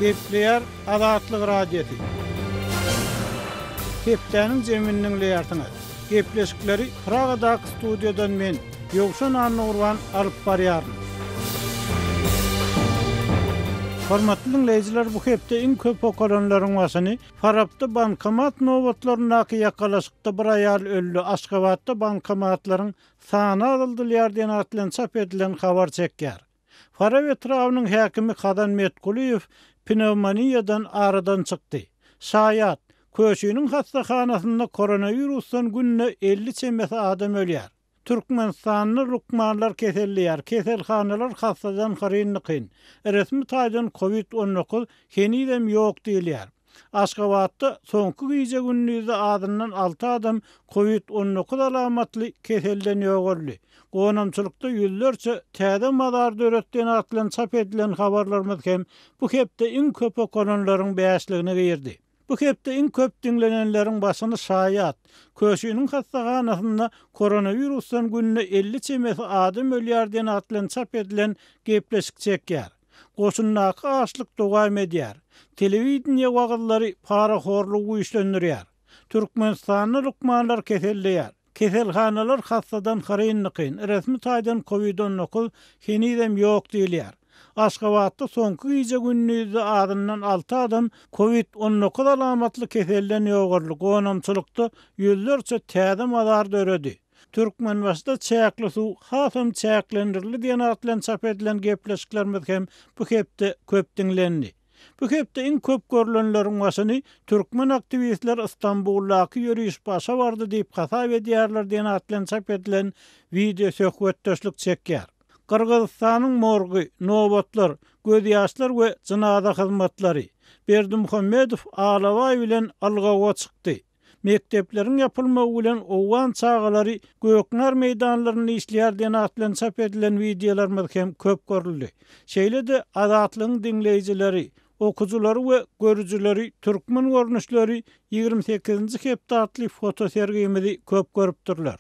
Gepleýär Azatlyk Radiosy. Hepdäniň jemini diňleýärsiňiz. Gepleşikleri Pragadaky studiýadan men, Ýowşan Annagurban alyp barýaryn. Hormatly diňleýjiler, bu hepde iň köp okalanlaryň başyny Farapda bankomat nobatlaryndaky ýakalaşykda bir aýal öldi, Aşgabatda bankomatlaryň sany azaldylýar diýen at bilen çap edilen habar çekýär. Farap etrabynyň häkimi Kazan Metgulyýew pnewmoniýadan aradan çykdy. Şaýat, Köşiniň hassahanasynda koronawirusdan günde 50 çemesi adam ölýär. Türkmenistanda lukmanlar keselleýär, keselhanalar hassadan hyryn-dykyn. Resmi taýdan covid 19 henizem ýok diýilýär. Aşgabatda soňky gije-gündizde azyndan alty adam covid 19 alamatly keselden ýogaldy. Gonamçylykda ýüzlerçe täze mazar döretdi at bilen çap edilen habarlarymyz hem bu hepde iň köp okalanlaryň bäşligine girdi. Bu hepde iň köp diňlenenleriň başyny Şaýat, Köşiniň hassahanasynda koronawirusdan günde 50 çemesi adam ölýär diýen at bilen çap edilen gepleşik çekýär. Goşundaky açlyk dowam edýär. Telewideniýe wagyzlary parahorlugy güýçlendirýär. Türkmenistanda lukmanlar keselleýär. Keselhanalar hassadan hyryn-dykyn, resmi taýdan covid 19 henizem ýok diýilýär. Aşgabatda soňky gije-gündizde azyndan alty adam covid 19 alamatly keselden ýogaldy, gonamçylykda ýüzlerçe täze mazar döredi. Türkmenbaşyda çäkli suw hasam çäklendirildi diýen at bilen çap edilen gepleşiklerimiz hem bu hepde köp diňlendi. Bu hepde iň köp görlenleriň başyny türkmen aktiwistler Stambuldaky ýöriş başa bardy diýip hasap edýärler diýen at bilen çap edilen wideo söhbetdeşlik çekýär. Gyrgyzystanyň morgy, nobatlar, gözýaşlar we jynaza hyzmatlary. Berdimuhamedow alabaý bilen ylgawa çykdy. Mekdepleriň ýapylmagy bilen owgan çagalary göknar meýdanlarynda işleýär diýen at bilen çap edilen wideolarymyz hem köp görüldi. Şeýle-de Azatlygyň diňleýjileri, okyjylary we görüjileri Türkmen görnüşleri 28-nji hepde atly fotosergimizi köp görüpdirler.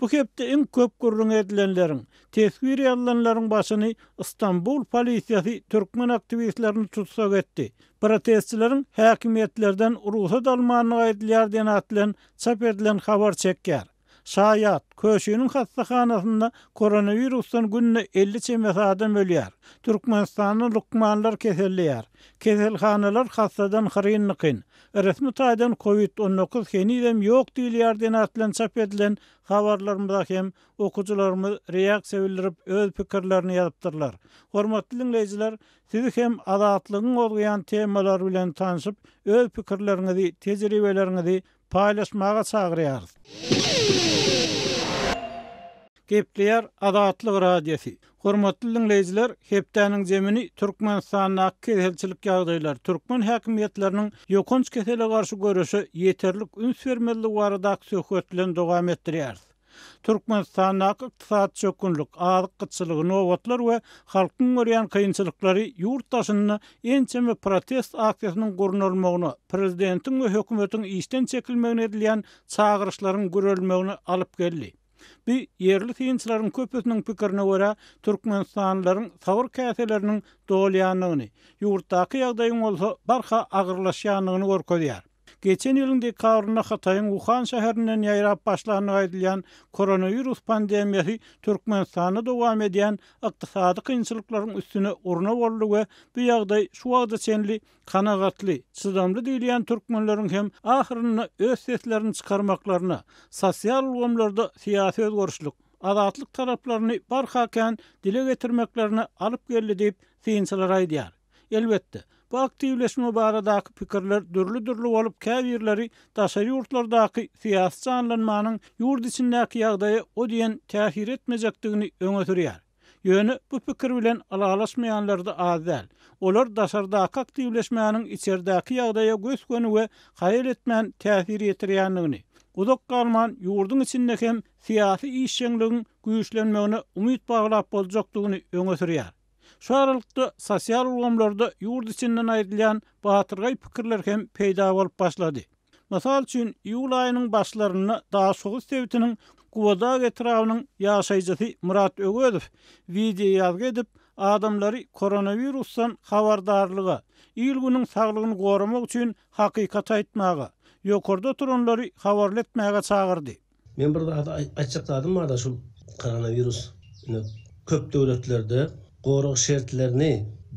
Bu hepde iň köp gürrüň edilenleriň, teswir ýazylanlaryň başyny Stambul polisiýasy türkmen aktiwistlerini tussag etdi, protestçileriň häkimiýetlerden rugsat almandygy aýdylýar diýen at bilen çap edilen habar çekýär. Şaýat, Köşiniň hassahanasynda koronawirusdan günde 50 çemesi adam ölýär. Türkmenistanda lukmanlar keselleýär. Keselhanalar hassadan hyryn-dykyn. Resmi taýdan covid 19 henizem ýok diýilýär diýen at bilen çap edilen habarlarymyza hem okyjylarymyz reaksiýa bildirip öz pikirlerini ýazypdyrlar. Hormatly diňleýjiler sizi hem Azatlygyň gozgaýan temalary bilen tanşyp öz pikirleriňizi, tejribeleriňizi paýlaşmaga çagyrýarys. Gepleýär Azatlyk Radiosy. Hormatly diňleýjiler, hepdäniň zemini Türkmenistandaky keselçilik ýagdaýlary, türkmen häkimiýetleriniň ýokanç kesele garşy göreşe ýeterlik üns bermezligi baradaky söhbet bilen dowam etdirýäris. Türkmenistandaky ykdysady çökgünlik, azyk gytçylygy, nobatlar we halkyň görýän kynçylyklary ýurt daşynda ençeme protest aksiýasynyň gurnalmagyna, prezidentiň we hökümetiň işden çekilmegine edilýän çagyryşlaryň gürelmegine alyp geldi. Bu, ýerli synçylaryň köpüsiniň pikirine görä, türkmenistanlylaryň sabyr käseleriniň dolýandygyny, ýurtdaky ýagdaýyň bolsa barha agyrlaşýandygyny görkezýär. Geçen ýylyň dekabrynda Hytaýyň Wuhan şäherinden ýaýrap başlandygy aýdylýan koronawirus pandemiýasy Türkmenistanda dowam edýän ykdysady kynçylyklaryň üstüne urna boldy we bu ýagdaý şu wagta çenli Kanagatly, çydamly diýilýän türkmenleriň hem ahyrynda öz seslerini çykarmaklaryna, sosial ulgamlarda syýasy özgerişlik, azatlyk talaplaryny barha kän dile getirmeklerine alyp geldi diýip, synçylar aýdýar. Elbetde, bu aktiwleşme baradaky pikirler dürli-dürli bolup, käbirleri daşary ýurtlardaky syýasy janlanmanyň ýurt içindäki ýagdaýa o diýen täsir etmejekdigini öňe sürýär. Ýöne bu pikir bilen ylalaşmaýanlar-da az däl. Olar daşardaky aktiwleşmäniň içerdäki ýagdaýa gös-göni we haýal etmän täsir ýetirýändigini, uzak galman ýurduň içinde hem syýasy işjeňligiň güýçlenmegine umyt baglap boljakdygyny öňe sürýär. Şu aralykda sosial ulgamlarda ýurt içinden aýdylýan batyrgaý pikirler hem peýda bolup başlady. Mysal üçin, iýul aýynyň başlarynda Daşoguz sebitiniň Gubadag etrabynyň ýaşaýjysy Myrat Öwezow wideoýazgy edip, adamlary koronawirusdan habardarlyga, il-günüň saglygyny goramak üçin hakykaty aýtmaga, ýokarda oturanlary habarly etmäge çagyrdy. Men bir zady aýtjak zadym barda şul koronawirus indi köp döwletlerde gorag şertlerini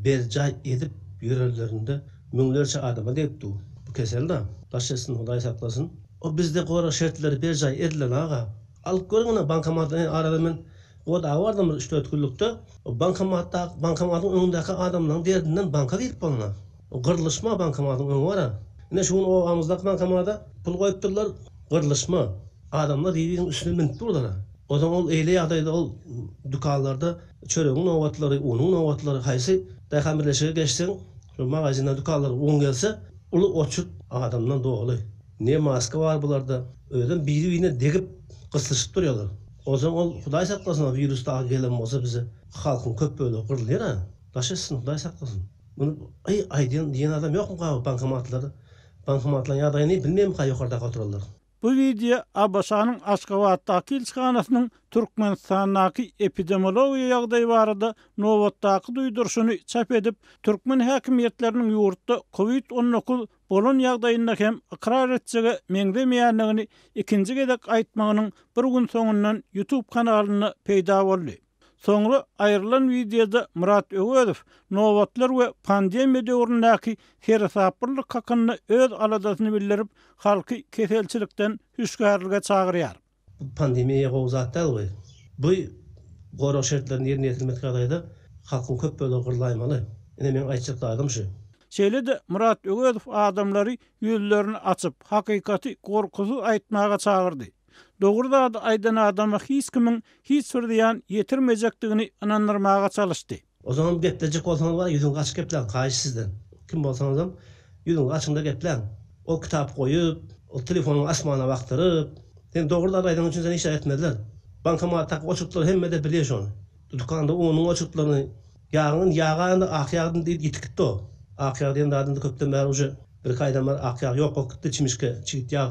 berjaý edip ýörenlerinde müňlerçe adama degip dur bu kesel da daş etsin hudaý saklasyn o bizde gorag şertleri berjaý edilen aga alyp görüň ine bankomatdan arada men Godaga bardym bir üç-dört günlükde. O bankomatda, bankomatyň öňündäki adamlaryň derdinden banka girip bolna. O gyrlyşma bankomatyň öňi bar-a. Ine şu gün obamyzdaky bankomata pul goýupdyrlar, gyrlyşma. Adamlar bir-biriniň üstüne münüp durlar-a. Onsoň ol eýle ýagdaýda ol dükanlarda çöregiň nobatlary, unuň nobatlary, haýsy daýhan birleşige geçseň, şol magazinler, dükanlara un gelse, uly oçurt adamdan doly. Ne maska bar bularda. Özem biri-birine degip, gyslyşyp durýarlar. Onsoň ol Hudaý saklasyn o wirus dagy gelen bolsa bize halkyň köp bölegi gyrylýar-a. Daş etsin Hudaý saklasyn. Muny aý aýdýan diýen adam ýokmyka bu bankomatlarda? Bankomatlaryň ýagdaýyny bilmeýärmika ýokardaky oturanlar? Bu wideo ABŞ-nyň Aşgabatdaky ilçihanasynyň Türkmenistandaky epidemiologiýa ýagdaýy barada nobatdaky duýduryşyny çap edip, türkmen häkimiýetleriniň ýurtda Covid 19 bolan ýagdaýynda hem ykrar etjege meňzemeýändigini ikinji gezek aýtmagynyň bir gün soňundan YouTube kanalynda peýda boldy. Soňra aýrylan wideoda Myrat Öwezow nobatlar we pandemiýa döwründäki seresaplylyk hakynda öz aladasyny bildirip, halky keselçilikden hüşgärlige çagyrýar. Bu pandemiýa gowy zat däl we bu gorag şertlerini ýerine ýetirmedik ýagdaýda halkyň köp bölegi gyrlaýmaly. Ine meň aýtjak zadym şu. Şeýle-de Myrat Öwezow adamlary ýüzlerini açyp, hakykaty gorkusyz aýtmaga çagyrdy. Dogry zady aýdan adama hiç kimiň hiç bir zyýan ýetirmejekdigini ynandyrmaga çalyşdy. Ozanam geplejek bolsaňyz bar ýüzüňizi açyk gepläň haýyş sizden kim bolsaňyzam ýüzüňizi açyňda gepläň ol kitap goýup ol telefonyňy asmana bakdyryp sen dogry zat aýdanyň üçin seni hiç zat etmezler bankomatdaky oçurtlar hemmede bilýär şony dükanda unuň oçurtlaryny ýagyň indi ýaga indi ak ýag indi ýitip gitdi o ak ýag diýen zat indi köpden bäri uje bir iki aýdan bäri ak ýag ýok bolup gitdi çimişke çigit ýag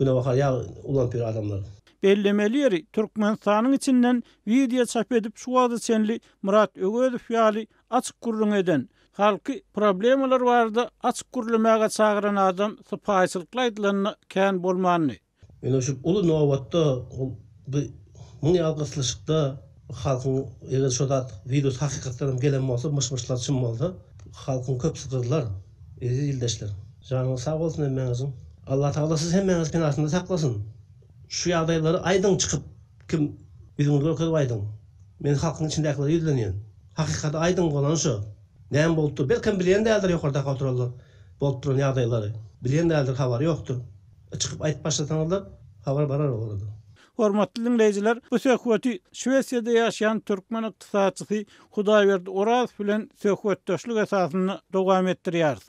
günebakar ýag ulanyp ýör adamlar. Bellemeli ýeri, Türkmenistanyň içinden wideo çap edip şu wagta çenli Myrat Öwezow ýaly açyk gürrüň eden, halky problemalar barada açyk gürlemäge çagyran adam sypaýyçylykly aýdylanda kän bolmandy. Ýöne şu uly nobatda ol bu muň ýaly gyslyşykda halkyň eger şo zat wirus hakykatdan hem gelen bolsa myş-myşlar çyn bolsa halkyň köpüsi gyrlar eziz ildeşler. Janyňyz sag bolsun hemmäňiziň. Allatagala sizi hemmäňizi penasynda saklasyn. Şu ýagdaýlary aýdyň çykyp kim ýüzüňizi görkezip aýdyň. Men halkyň içindäkilere ýüzlenýän. Hakykaty aýdyň bolany şo. Näme bolup dur belkem bilýän däldir ýokardaky oturanlar bolup duran ýagdaýlary. Bilýän däldir habary ýokdur. Çykyp aýdyp başlasaňyzlar habar barar olarada. Hormatly diňleýjiler, bu söhbeti Şwesiýada ýaşaýan türkmen ykdysatçysy Hudaýberdi Orazow bilen söhbetdeşlik esasynda dowam etdirýäris.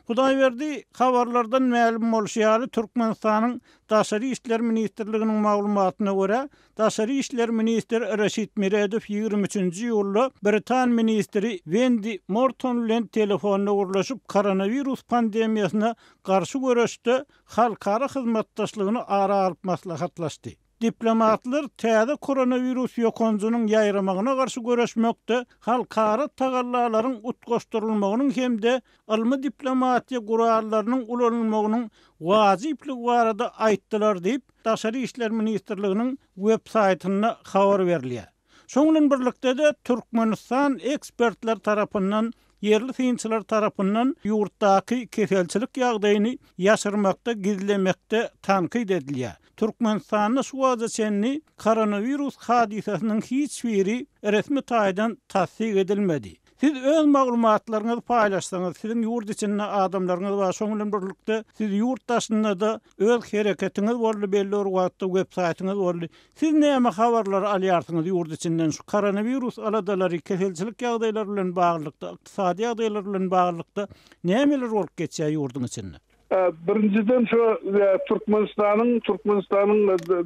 Hudaýberdi, habarlardan mälim bolşy ýaly, Türkmenistanyň Daşary işler ministrliginiň maglumatyna görä, daşary işler ministri Reşit Meredow 23-nji iýulda britan ministri Wendi Morton bilen telefonda gürleşip, koronawirus pandemiýasyna garşy göreşde halkara hyzmatdaşlygyny ara alyp maslahatlaşdy. Diplomatlar täze koronawirus ýokanjynyň ýaýramagyna garşy göreşmekde halkara tagallalaryň utgaşdyrylmagynyň hem-de ylmy diplomatiýa gurallarynyň ulanylmagynyň wajyplygy barada aýtdylar diýip, Daşary işler ministrliginiň web saýtynda habar berilýär. Şonuň bilen birlikde-de, Türkmenistan ekspertler tarapyndan ýerli synçylar tarapyndan ýurtdaky keselçilik ýagdaýyny ýaşyrmakda, gizlemekde tankyt edilýär. Türkmenistanda şu wagta çenli koronawirus hadysasynyň hiç biri resmi taýdan tassyk edilmedi. Siz öz maglumatlaryňyzy paýlaşsaňyz, siziň ýurt içinde adamlaryňyz bar, şonuň bilen birlikde siz ýurt daşynda-da öz hereketiňiz boldy, belli bir wagtda web saýtyňyz boldy. Siz näme habarlary alýarsyňyz ýurt içinden şu koronawirus aladalary, keselçilik ýagdaýlary bilen baglylykda, ykdysady ýagdaýlar bilen baglylykda nämeler bolup geçýär ýurduň içinde? Birinjiden şu Türkmenistanyň Türkmenistanyň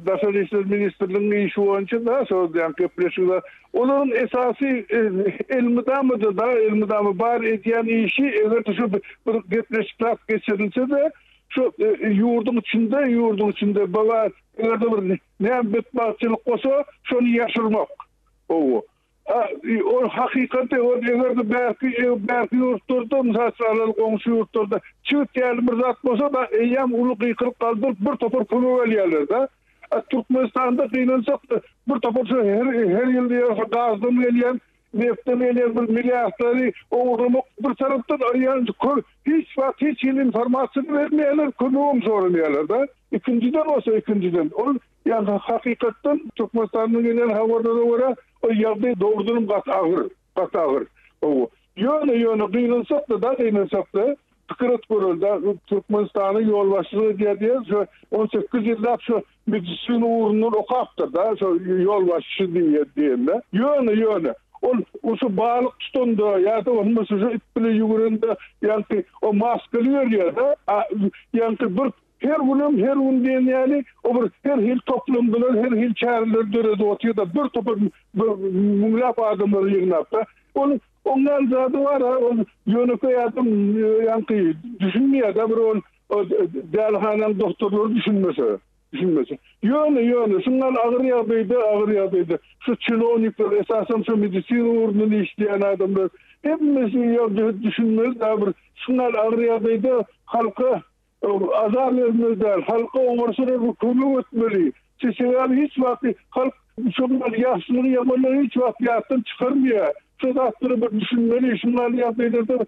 Daşary işler ministrliginiň işi boýunça da şo ýa gepleşikler olaryň esasy elmydama-da da elmydama bar edýän işi eger-de şu bir gepleşik geçirilse-de şu ýurduň içinde ýurduň içinde baba eger-de bir Näme betbagtçylyk bolsa, şony ýaşyrmak. Hawa. Ol hakykaty, ol eger-de bärki, bärki ýurtlarda, mysal üçin alaly goňşy ýurtlarda çigit ýaly bir zat bolsa-da, eýýäm uly gykylyk galdyryp bir topar kömek alýarlar-da. A Türkmenistanda gynansak-da bir topar şu her, her ýyl ýa gazdan gelýän, nebtden gelýän bir milliardlary ogurlamak bir tarapdan ýa hiç wagt hiç hili informasiýa bermeýärler, kömegem soramaýarlar-da. Ikinjiden bolsa, ikinjiden, ol Ýa-da hakykatdan Türkmenistandan gelýän habarlara görä, o ýagdaý dogrudanam gaty agyr, gaty agyr. Hawa. Ýöne, ýöne gynansak-da, gynansak-da, pikir et göreli-dä, Türkmenistana ýolbaşçylyk edýär diýen şu 18 ýyllap şu medisina ugrundan okapdyr-da, şu ýolbaşçy diýen diýende. Ýöne, ýöne ol şu balyk tutanda ýa-da bolmasa şu it bile ýüwürende, ýaňky o maskaly ýörýär-de, ýaňky bir Her günem, her gün diýen ýaly, o bir her hili toplandylar, her hili çäreleri döredip otyr-da, bir topar müňläp adamlary ýygnap-da. Ol oň ýaly zady bar-a, ol ýönekeý adam ýaňky düşünmeýär-de, bir ol dälihanaň doktorlary düşünmese, düşünmese. Ýöne, ýöne, şuň ýaly agyr ýagdaýda, agyr ýagdaýda şu çinownikler, esasan şu medisina ugrundan işleýän adamlar hemmesi ýa düşünmeli-de, bir şuň ýaly agyr ýagdaýda halka Azar bermeli däl, halka oňarsalar bir kömek etmeli. Sebäbi hiç wagt halk şol ýagşylygy ýamanlygy hiç wagt ýatdan çykarmaýar. Şu zatlara bir düşünmeli, şundan ýagdaýlarda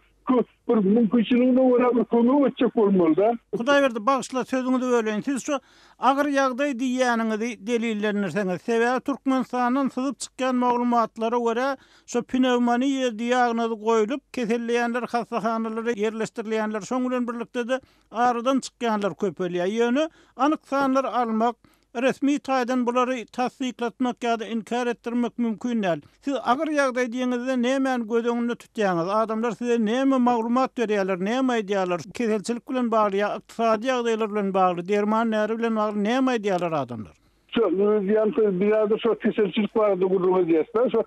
bir mümkinçiligine görä bir kömek etjek bolmaly-da. Hudaýberdi bagyşla sözüňizi böleýin siz şu agyr ýagdaý diýýäniňizi delillendirseňiz sebäbi Türkmenistandan syzyp çykýan maglumatlara görä Şo pnewmoniýa diagnozy goýlup, keselleýänler hassahanalara ýerleşdirilýänler, şoň bilen birlikde-de aradan çykýanlar köpelýär. Ýöne anyk sanlary almak, resmi taýdan bulary tassyklatmak ýa-da inkär etdirmek mümkin däl. Siz agyr ýagdaý diýeňizde nämäni göz öňünde tutýaňyz? Adamlar size näme maglumat berýärler, näme aýdýarlar? Keselçilik bilen bagly ýa ykdysady ýagdaýlar bilen bagly, derman-däri bilen bagly näme aýdýarlar adamlar? Şo ýaňky biz häzir şo keselçilik barada gürrüň edýäs-de, şo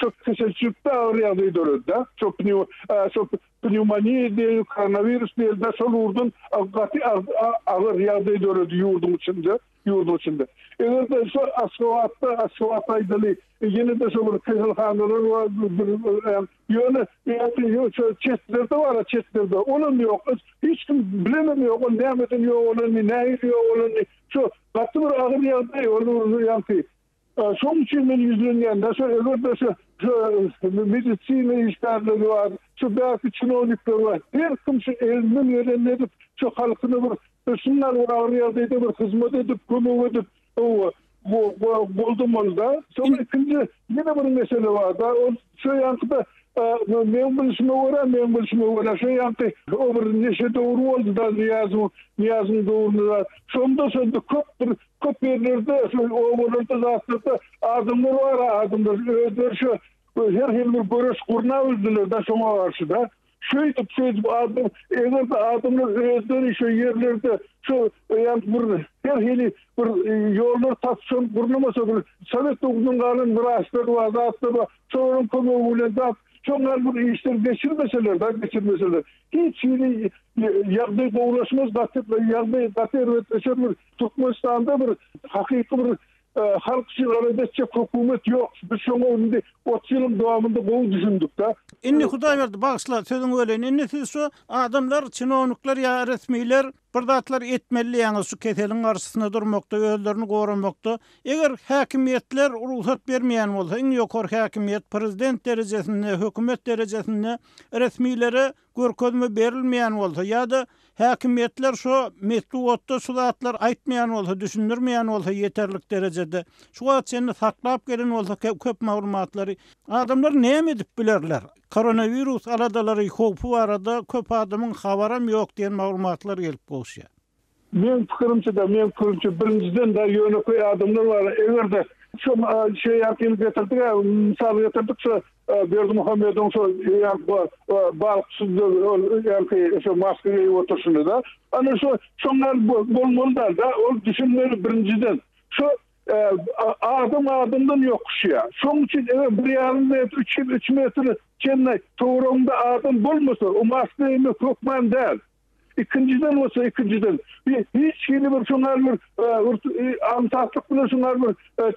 şo keselçilikde agyr ýagdaý döredi-de. Şo pneu şo pnewmoniýa diýeli, koronawirus diýeli-de, şol ugurdan gaty agyr ýagdaý döredi ýurduň içinde, ýurduň içinde. Eger-de şo Aşgabatda, Aşgabatda aýdaly, ýene-de şo bir keselhanalar bar, bir ýöne ýaňky şo çetlerde bar-a, çetlerde, olam ýok. Hiç kim bilenem ýok, ol nämeden ýogalanyny, nähili ýogalanyny. Şo gaty bir agyr ýagdaý ol ýaňky. Şoň üçin men ýüzlenýän-de, şo eger-de şo şo medisina işgärleri bar, şo bärki çinownikler bar, her kim şu elinden gelenini edip, şo halkyna bir şundan bir agyr ýagdaýda bir hyzmat edip, kömek edip, hawa, goldamaly-da. Soň ikinji ýene bir mesele bar-da, ol şo ýaňky-da Meň bilşime görä, meň bilşime görä, şo ýaňky o bir neşe döwri boldy-da Nyýazowyň, Nyýazowyň döwründe zat. Şonda şonda köp bir köp ýerlerde, şo obalarda zatlarda adamlar bar-a, adamlar özleri şo her hili bir göreş gurnabildiler-de şoňa garşy-da. Şeýdip, şeýdip adam, eger-de adamlar özleri şo ýerlerde şo ýaňky bir her hili bir ýollar tapyp şony gurnamasa bir sowet döwründen galan wraçlar bar, zatlar bar. Şolaryň kömegi bilen zat, şoň ýaly bir işleri geçirmeseler, da geçirmeseler, hiç hili ýagdaý gowulaşmaz, gaty ýagdaý gaty erbetleşer bir Türkmenistanda bir hakyky bir halk üçin alada etjek hökümet ýok. Biz şoňa indi 30 ýylyň dowamynda gowy düşündik-de. Indi Hudaýberdi bagyşla sözüňi böleýin. Indi siz şu adamlar, çinownikler ýa resmiler bir zatlar etmeli diýýäňiz şu keseliň garşysyna durmakda, özlerini goramakda. Eger häkimiýetler rugsat bermeýän bolsa, iň ýokary häkimiýet, prezident derejesinde, hökümet derejesinde resmilere görkezme berilmeýän bolsa ýa-da häkimiýetler şo metbugatda şu zatlary aýtmaýan bolsa, düşündirmeýän bolsa ýeterlik derejede, şu wagta çenli saklap gelen bolsa köp maglumatlary, adamlar näme edip bilerler? Koronawirus aladalary, howpy barada köp adamyň habaram ýok diýen maglumatlar gelip gowuşýar. Meň pikirimçe-de, meň pikirimçe, birinjiden-de ýönekeý adamlar bar. Eger-de şo şeý ýaňkyny getirdik-ä, mysal getirdik şo Berdimuhamedowyň şo ýaňky balykçy ol ýaňky şo maska geýip oturyşyny-da. Ana şo şoň ýaly bolmaly däl-de, ol düşünmeli birinjiden. Şo adam adamdan ýokuşýar. Şoň üçin eger bir ýarym metr, üç üç metr çenli töweregiňde adam bolmasa, o maska geýmek hökman däl. Ikinjiden bolsa, ikinjiden, hiç hili bir şoňa bir aňsatlyk bilen şoňa bir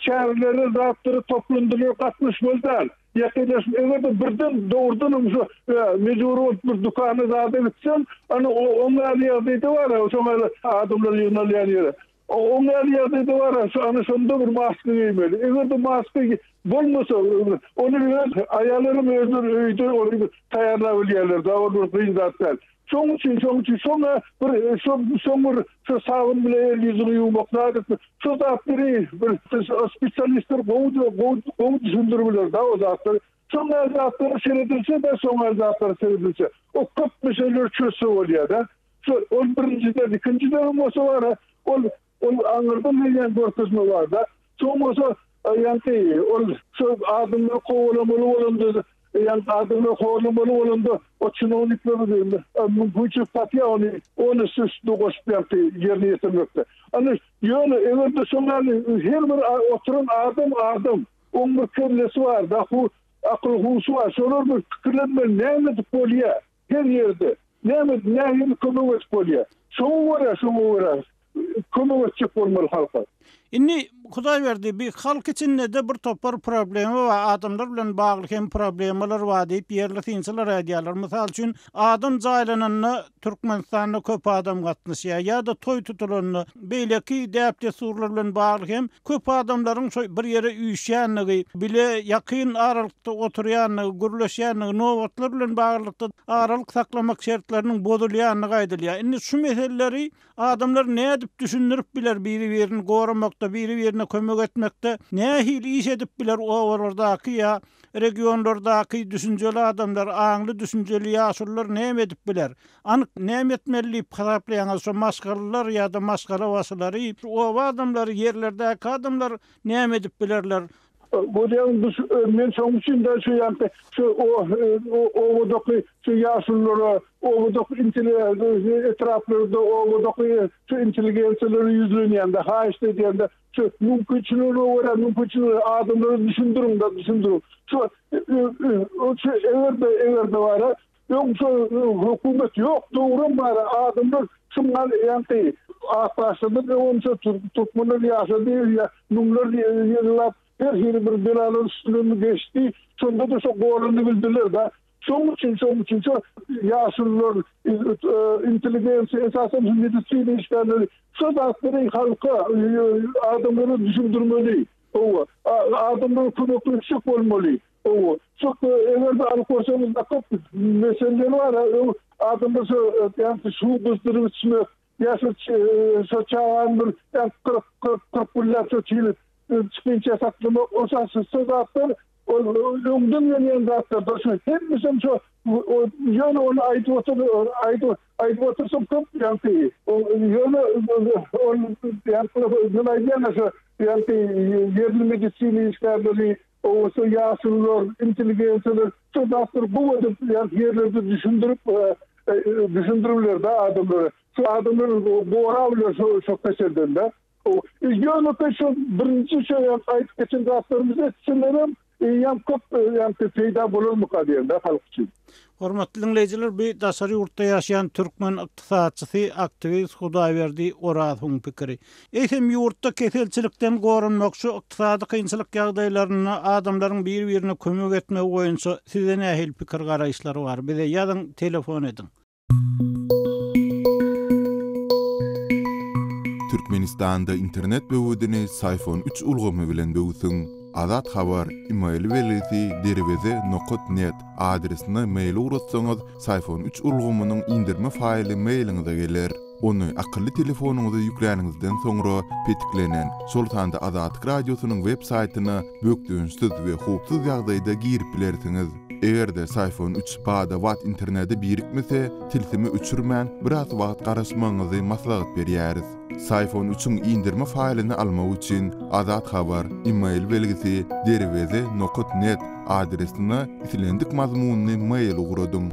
çärelere, zatlara, toplandylara gatnaşmaly däl. Ýakynlaşma, eger-de birden dogrudanam şu mejbury bolup bir dükana zada gitseň, ana oň ýaly ýagdaýda bar-a, şoň ýaly adamlar ýygnalýan ýere. Oň ýaly ýagdaýda bar-a, şu ana şonda bir maska geýmeli. Eger-de maska bolmasa, ony öz aýallaram özleri öýde ony taýýarlap bilýärler-de, ol bir kyn zat däl. Şoň üçin, şoň üçin şoňa bir şo şoň bir şo sabyn bilen el ýüzüňi ýuwmak zat etmek, şo zatlary bir spesialistler gowy gowy gowy düşündirip biler-de o zatlary. Şoň ýaly zatlara seredilse-de, şoň ýaly zatlara seredilse, o köp meseleleri çözse bolýar-da. Şo ol birinjiden, ikinjiden bolsa bar-a, ol Ol aňyrdan gelýän görkezme bar-da. Soň bolsa, ýaňky ol şo adamlary kowalamaly bolanda, ýaňky adamlary horlamaly bolanda, o çinownikler mümkinçilik tapýar ony, ony üstüne goşup ýaňky ýerine ýetirmekde. Ana, ýöne eger-de şoň ýaly her bir oturan adam adam, oň bir kellesi bar-da, akyl-huşy bar, şolar bir pikirlenmeli, näme edip bolýar? Her ýerde näme nähili kömek edip bolýar? Şoňa görä, şoňa görä kömek etjek bolmaly halka. Indi Hudaýberdi bi halk içindede bir topar problema bar, adamlar bilen bagly hem problemalar bar diýip ýerli synçylar aýdýarlar. Mysal üçin adam jaýlananda Türkmenistanda köp adam gatnaşýar ýa-da toý tutulanda beýleki däp-dessurlar bilen bagly hem köp adamlaryň şo bir ýere üýşýändigi, bile ýakyn aralykda oturýandygy, gürleşýändigi, nobatlar bilen baglylykda aralyk saklamak şertleriniň bozulýandygy aýdylýar. Indi şu meseleleri adamlar nädip düşündirip biler, biri-birini goramakda, biri-birine kömek etmekde nähili iş edip biler obalardaky ýa regionlardaky düşünjeli adamlar, aňly-düşünjeli ýaşulular näme edip biler? Anyk näme etmeli diýip hasaplaýaňyz, şo maşgalalar ýa-da maşgalabaşylary, şu oba adamlary, ýerlerdäki adamlar näme edip bilerler? Bolýan bu men şoň üçin de şu ýaňky şu obadaky şu ýaşululara, obadaky etraplarda obadaky şu intelligensiýalara ýüzlenýän-de, haýyşt edýän-de, şu mümkinçiligine görä, mümkinçiligine adamlara düşündiriň-de, düşündiriň. Şu şu eger-de, eger-de bar-a, Öň şo hökümet ýok döwrem bar adamlar şundan ýaňky akbaşlardan öňem şo türkmenler ýaşady ýa müňler ýyllap her hili bir belalar üstünden geçdi şonda-da şo gorany bildiler da şoň üçin şoň üçin şo ýaşulular intelligensiýa esasan şu medisina işgärleri şo zatlary halka adamlara düşündirmeli hawa adamlara kömekleşjek bolmaly. Hawa, çok eger-de alyp görseňiz köp meseleler bar. Öň adamlar şo ýa-da suw gyzdyryp içmek, ýa şo şo çagany bir ýa 40 40 40 günläp şo çiýlip çykynça saklamak, o şo zatlar ol öňden gelýän zatlar. Şo hemmesem şo ýöne ony aýdyp otur aýdyp aýdyp otursam köp ýaňky ýöne ol ýaňky men aýdýan şo ýaňky ýerli medisina işgärleri Owsa ýaşulular, intelligensiýalar şo zatlary gowy edip ýerlerde düşündirip düşündirip biler-de adamlara. Şu adamlar gorap biler şo şo keselden-de. Ýönekeý şo birinji şo aýdyp geçen zatlarymyzy etselerem eýýäm köp ýaňky peýda bolarmyka diýen-de halk üçin. Hormatly diňleýjiler bu daşary ýurtda ýaşaýan türkmen ykdysatçysy, aktiwist Hudaýberdi Orazowyň pikiri. Eýsem ýurtda keselçilikden goranmak şu ykdysady kynçylyk ýagdaýlarynda adamlaryň bir-birine kömek etmegi boýunça sizde nähili pikir garaýyşlar bar bize ýazyň telefon ediň. Türkmenistanda internet böwedini Syfon üç ulgamy bilen böwsüň. Azat Habar, email belgisi derweze nokat net adresine mail ugratsaňyz, Syfon üç ulgamynyň indirme faýly mailiňize geler. Ony akylly telefonyňyza ýükläniňizden soňra petiklenen, şol sanda Azatlyk Radiosynyň web saýtyna bökdençsiz we howpsuz ýagdaýda girip bilersiňiz. Eger-de Syfon üç bada-bat internete birikmese, tilsimi öçürmän, biraz wagt garaşmagyňyzy maslahat berýäris. Syfon üçiň indirme faýlyny almak üçin Azat Habar, email belgisi derweze nokat net adresine islendik mazmunly mail ugradyň.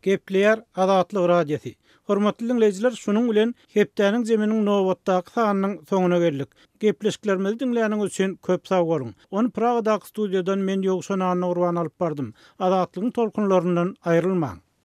Gepleýär Azatlyk Radiosy. Hormatly diňleýjiler, şunuň bilen hepdäniň zeminiň nobatdaky sanynyň soňuna geldik. Gepleşiklerimizi diňläniňiz üçin köp sag boluň. Ony Pragadaky studiýadan men Ýowşan Annagurban alyp bardym. Azatlygyň tolkunlaryndan aýrylmaň.